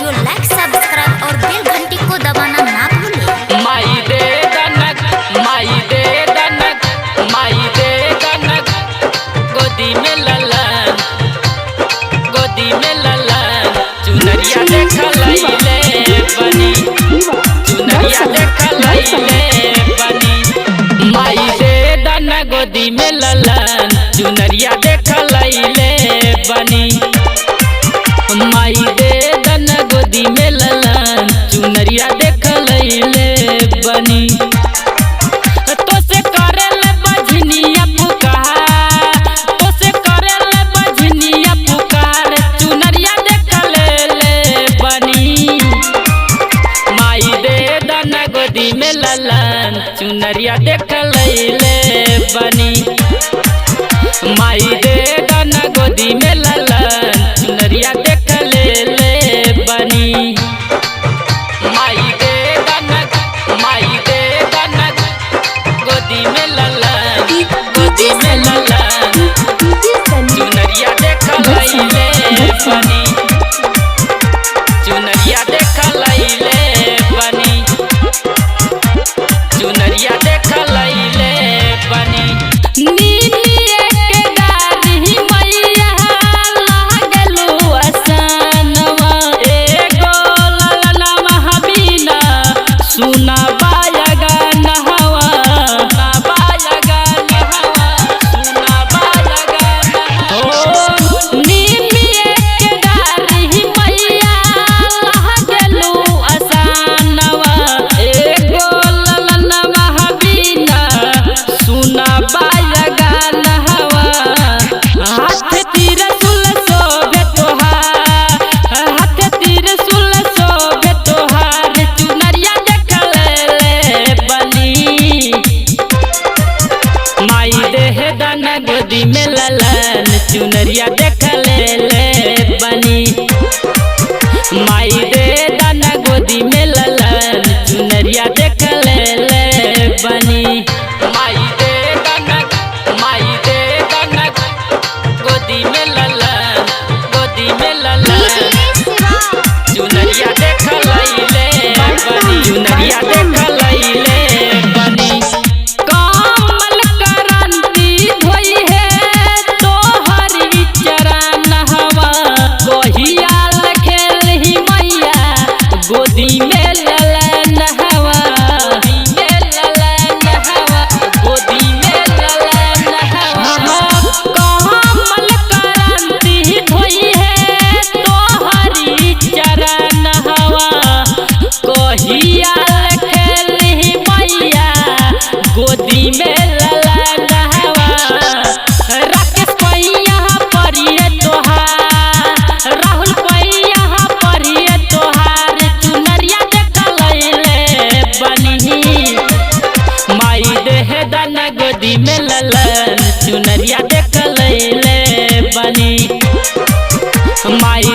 Video like, subscribe और बेल घंटी को दबाना ना भूलें। माई दे दनक, माई दे दनक, माई दे दनक, गोदी में ललन, गोदी में ललन, चुनरिया देख लैले बनी, चुनरिया देख लैले बनी। माई दे दनक गोदी में ललन, चुनरिया देख लैले बनी। माई दे दन गोदी में ललन, चुनरिया देख लैले बनी। तो से करल बजनिया पुकार, तो से करल बजनिया पुकार, चुनरिया देख लैले बनी। माई दे दन गोदी में ललन, चुनरिया देख लैले बनी। माई दे दन गोदी में ललन, चुनरिया देख ले बनी। माई दे दनक, माई दे दनक, गोदी में ललन, गोदी में ललन, चुनरिया देख लैले बनी, चुनरिया देख लैले बनी, चुनरिया देख लैले बनी। गोदी में ललन, चुनरिया देख ले बनी। माई दे दाना गोदी में ललन, चुनरिया देख ले बनी। माई दे दाना, माई दे दाना, गोदी में ललन, गोदी में ललन, चुनरिया देख लैले बनी, चुनरिया देख लैले बनी। गोदी में ललन हवा, गोदी में ललन हवा, गोदी में ललन हवा। कमल क्रांति धोई है तोहरी चरण हवा, कहिया खेलही मैया गोदी में ललन हवा। राकेश पैया परिए तोहार, राहुल पैया परिए तोहार, चुनरिया देख लैले बनी। माई देह दाना गोदी में ललन, चुनरिया देख लैले बनी। माई